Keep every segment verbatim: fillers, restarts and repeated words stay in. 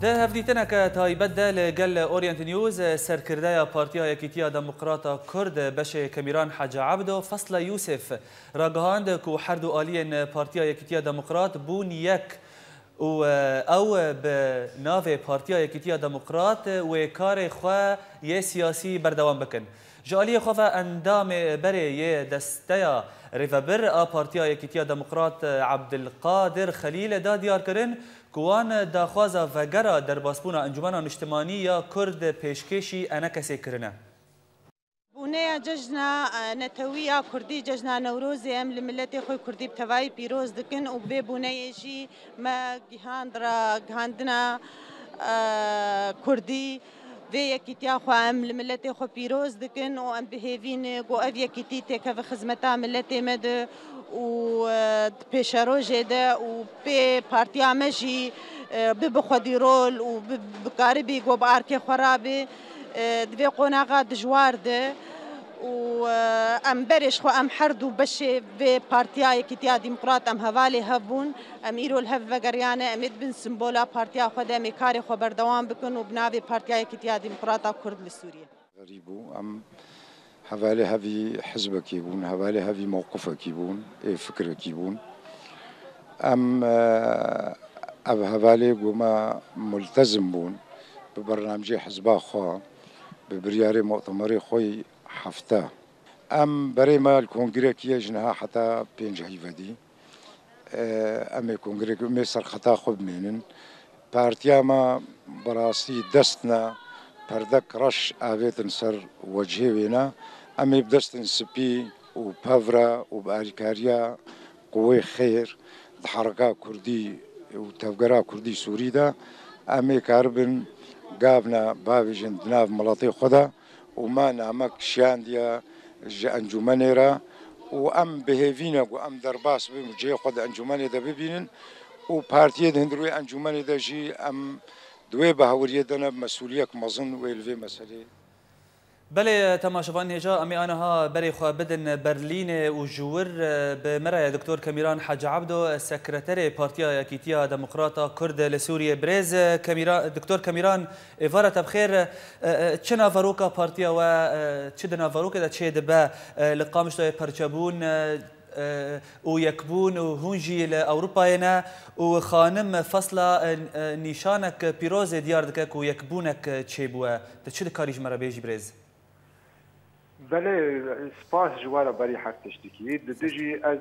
Di hevdîtineke taybet de li gel Orient News, serkirdeya Partiya Yekîtiya Demokrata Kurd beşê Kemîran Hecî Ebdo, Fesla Yûsif, ragihand ku her du aliyên Partiya Yekîtiya Demokrat bûn yek û, e, ew bi navê Partiya Yekîtiya Demokrat wê karê xwe yê siyasî berdewam bikin. Ji aliyê xwe ve endamê berê yê Desteya Rêvebir a Partiya Yekîtiya Demokrat Ebdilqadir Xelîl da diyar kirin ku wan daxwaza vegera derbasbûna Encûmena Niştimanî ya Kurd pêşkêşî ENKSê kirine. Bûneya cejna, e, netewî ya Kurdî, cejna Newrozê, em li miletê xwe Kurdî bi tevayî pîroz dikin û bi vê bûneyê jî me gihand ra gihandina, e, Kurdî. Vê yekîtiya xwe em li miletê xwe pîroz dikin û em bi hêvî ne ku ev yekîtî têkeve xizmeta miletê me de û, e, di pêşerojê de û pê partiya me jî, e, bibe xwedîrol û bi-, bikaribî ku bi arkê xwe rabe, e, di vê qonaxa dijwar de û, e, em berê ji xwe em her du beşê vê Partiya Yekîtiya Demokrat em hevalê hev bûn. Em îro li hev vegeriyane, em ê di bin simbola partiya xwe de em ê karê xwe berdewam bikin û bi navê Partiya Yekîtiya Demokrata Kurd li Sûriyê. Verî bû, em hevalê hevî hizbekî bûn, hevalê hevî mewqifekî bûn, ê fikrekî bûn. Em, e, ev hevalê ku me multezim bûn bi bernamcê hizba xwe, bi biryarê mutemerê xwe yî hefte. Em berê me li kongrekî ye ji niha heta pênc heyvedî. E, em ê kongrekî, em ê serxeta xwe bimênin. Partiya me bi rastî dest ne, perdek reş avêtin ser wecihê wê ne. Em ê bi destên spî û pevre û bi alîkariya qûwê xêr di herika kurdî û tevgera kurdî sûrî de em ê karibin gavna bavêjin di nav miletê xwe de û me namek şiyandiye ji encûmenê re û em bi hêvî ne ku em derbas bibin û cihê xwe di encûmenê de bibînin û partiyê di hundir wê encûmenê de jî em di wê bahwiriyê de ne, bi mesûliyek mezin wê li vê meselê. Belê, temaşevanên hêja, em ê aniha berê xwe bidin Berlînê û ji wir, e, bi me re ye Doktor Kemîran Hecî Ebdo, sekreterê Partiya Yekîtiya Demokrata Kurd li Sûriyê. Birêz, e, Kemîra-, Doktor Kemîran, êvara te bi xêr. E, e, çi naveroka partiya we, e, çi di naverokê de çê dibe, e, li Qamişloyê perçebûn, e, e, û yekbûn û hûn jî li Ewropayê ne û xanim Fesla, e, e, nîşanek pîrozê diyar dike ku yekbûnek çêbûye. Tu çi dikarî ji me re bêjî, birêz? Belê, spas ji we re berî her tiştekî. Di dijî ez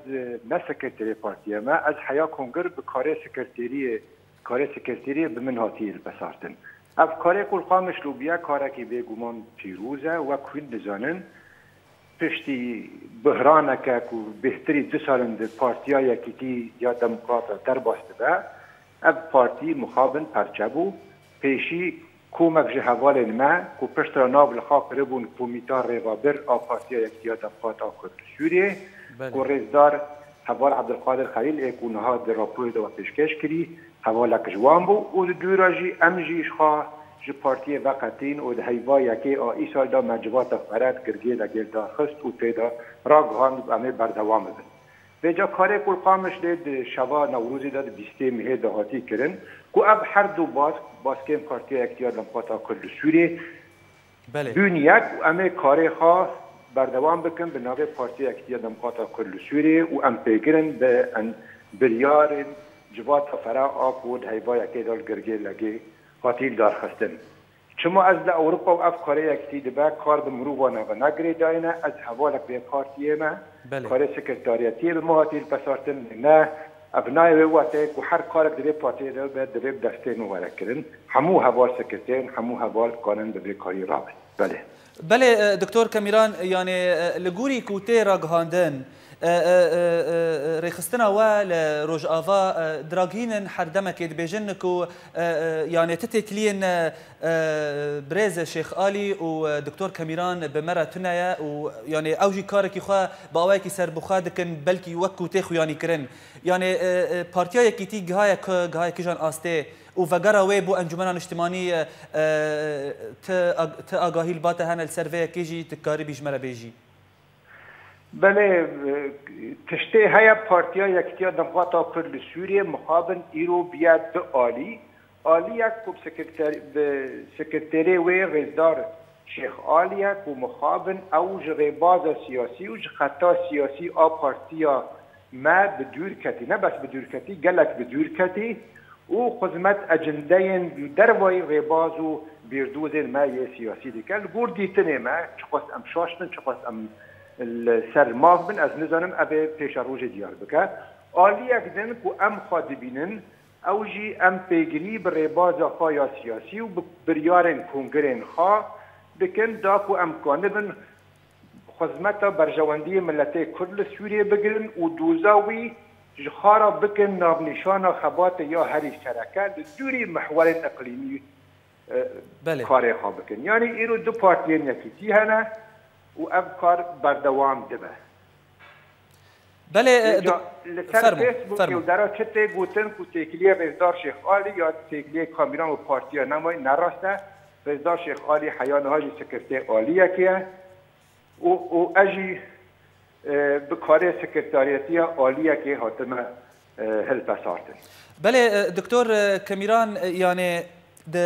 ne sekreterê partiyê me, ez heya kongir bi karê sekreteriyê, karê sekreteriyê bi min hatiye hilpesartin. Ev karê ku li Qamişlo bûye, karekî bêguman pîroz e, wek hûn dizanin. Piştî buhraneke ku bêhtirî du sal in di Partiya Yekîtî ya Demokrata derbas dibe, ev partî mixabin perçe bû. Pêşî komek ji hevalên me ku piştre nav li xwe kiribûn Komîta Rêvebir a Partiya Yekîtiya Demokrat a Kurd li Sûriyê, Belê. ku rêzdar heval Ebdulkadir Xelîl ê ku niha di raporê de we pêşkêş kirî, hevalek ji wan bû û di dû re jî em jî ji xwe ji partiyê veqetîn û di heyva yekê a îsal de me civata Fere di Girgê de gel darxist û tê de ragihand û em ê berdewam bibin. Vêca karê ku li Qamişlê di şeva Newrozê de di bîstê mehê de hatî kirin, ku ev her du bask, baskên Partiya Yekîtiya Demokrata Kurd li Sûriyê, Belê. bûn yek û em ê karê xwe berdewam bikin bi navê Partiya Yekîtiya Demokrata Kurd li Sûriyê û em pêgir in bi en biryarên civata Fere a ku di heyva yekê de li Girgê Legê hatî lidarxistin. Çima ez li Ewropa û ev karê yekîtî dibe, kar bi mirovan ve ne girêdayî ne, ez hevalek vê partiyê me, Belê. karê sekretariyetiyê bi me hatî hilpesartin, ne, ev nayê wê wateyê ku her karek di vê partiyê de be, divê bi destê min were kirin. Hemû heval sekreterên, hemû heval karin bi vê karî rabin. Belê. Belê, e, Doktor Kemîran, yanî, e, li gorî ku tê ragihandin, e, e, e, e, rêxistina we li Rojava, e, diragînin her demekê dibêjin ku, e, e, yanî ti têkiliyên, e, e, birêz Şêx Alî û, e, Doktor Kemîran bi me re tune ye û, yanî, ew jî karekî xwe bi awayekî serbixwe dikin, belkî wek ku tê xuyanî kirin. Yanî, e, e, Partiya Yekîtî gihaye ku, gihaye kijan astê û vegera wê bo Encûmena Niştimanî, e, e, ti ag-, ti agahî li ba te hene li ser vê yekê jî tu karibî ji me re bêjî? Belê, e, tiştê heye, Partiya Yekîtiya Demokrata Kurd li Sûriyê mixabin îro biye du alî. Aliyek ku bi sekreter-, bi sekreterê wê Rêzdar Şêx Aliyek û mixabin ew ji rêbaza siyasî û ji xeta siyasî a partiya me bi dûr ketî, ne bes bi dûr ketî, gelek bi dûr ketî û xizmet ecindeyên li dervayî rêbaz û bîrdozên me yê siyasî dike. Li gor dîtinê me, çiqas em şaş bin, çiqas em li ser maf bin, ez nizanim ev ê pêşerojê diyar bike. Aliyek din ku em xwe dibînin, ew jî em pêgirî bi rêbaza xwe ya siyasî û bi biryarên kongrên xwe dikin, da ku em kanibin xizmeta berjewendiyê miletê Kurd li Sûriyê bigirin û doza wî ji xwe re bikin navnîşana xebatê ya herî sereke li dûrî mihwerên iqlîmî, e, Belê. karê xwe bikin. Yanî îro du partiyên yekîtî hene û ev kar berdewam dibe. Belê, e, Ca, dik-, li ser fermo, Facebook fermo. Û dera çi tê gotin ku têkiliyê Rêzdar Şêx Alî ya têkiliyê Kamîran û partiya Nemay ne rast e. Rêzdar Şêx Alî heya niha jî sekretê Aliyekê ye û, û ez jî, e, bi karê sekretariyetiya Aliyekê hatime, e, hilpesartin. Belê, e, Doktor, e, Kemîran, e, yani di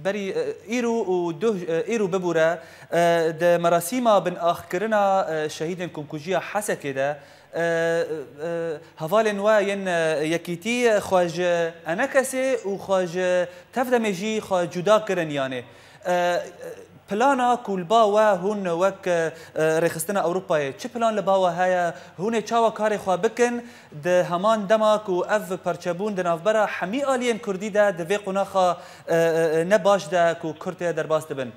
Berî, e, îro û duh, e, îro bibûre, e, di merasîma binaxkirina, e, şehîdên komkujiya Hesekê de, e, e, hevalên we yên, e, yekîtî xwe ji Enekesê û xwe ji Tevdemê jî xwe cuda kirin, yanê. E, e, plana ku li ba we hûn wek, e, e, rêxistina Ewropayê, çi plan li ba we heye? Hûn ê çawa karê xwe bikin? Di heman dema ku ev perçebûn di navbera hemî aliyên Kurdî de di vê qonaxa, e, e, e, ne baş de ku Kurd tê derbas dibin?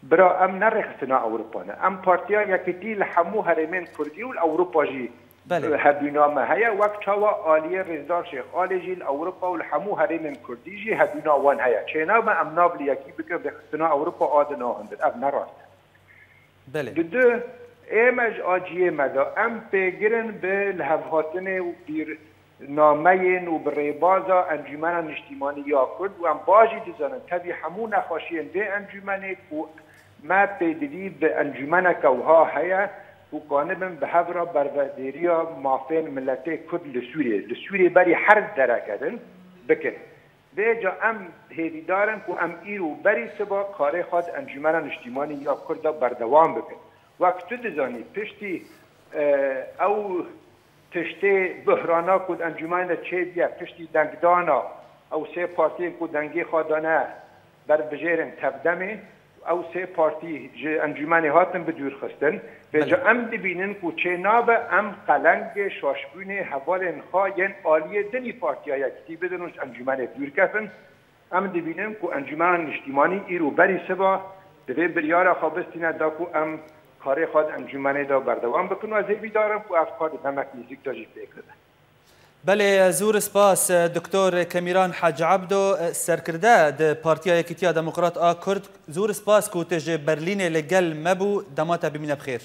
Bira, em ne rêxistina Ewropa ne. Em Partiya Yekîtî li hemû herêmên Kurdî û li Ewropa jî Belê. hebûna me heye. Wek çawa aliyê Rêzdar Şêx Alê jî li Ewropa û li hemû herêmên Kurdî jî hebûna wan heye. Çênabe em nav li yekî bikin rêxistina Ewropa a di nahindin. Ev ne rast e. Belê. Didu, ême ji aciyê me de, em pêgirin bi lihevhatinê û bîrnameyên û bi rêbaza Encûmena Niştîmanî ya Kurd û em baş jî dizanin, tevî hemû nexweşiyên vê encûmenê ku me pêdivî bi encûmeneke wiha heye ku kanibin bi hev re bervedêriya mafên miletê Kurd li Sûriyê, li Sûriyê berî her dereke din bikin. Vêca em hêvîdar in ku em îro û berî siba karê xwe di Encûmena Niştîmanî ya Kurd de berdewam bikin. Wek tu dizanî, piştî, e, ew tiştê buhrana ku di encûmenê de çêbûye, piştî dengdana ew sê partiyên ku dengê xwe dane berbijêrên Tevdemê, ew sê partî ji encûmenê hatin bi dûr xistin. Vêca Belê. em dibînin ku çênabe em qelengê şaşbûnê hevalên xwe yên aliyê dinî Partiya Yekîtî bidin û ji encûmenê dûr kevin. Em dibînin ku Encûmena Niştîmanî îro berî siba divê biryara xwe bistîne da ku em karê xwe di encûmenê de berdewam bikin û ez hêvîdar im ku ev kar di demek nêzîk de jî pêk bibe. Belê, zûr spas, Doktor Kemîran Hec Ebdo, serkirde di Partiya Yekîtiya Demokrat a Kurd. Zûr spas ku tu ji Berlînê li gel me bû. Dema te bimîne bi xêr.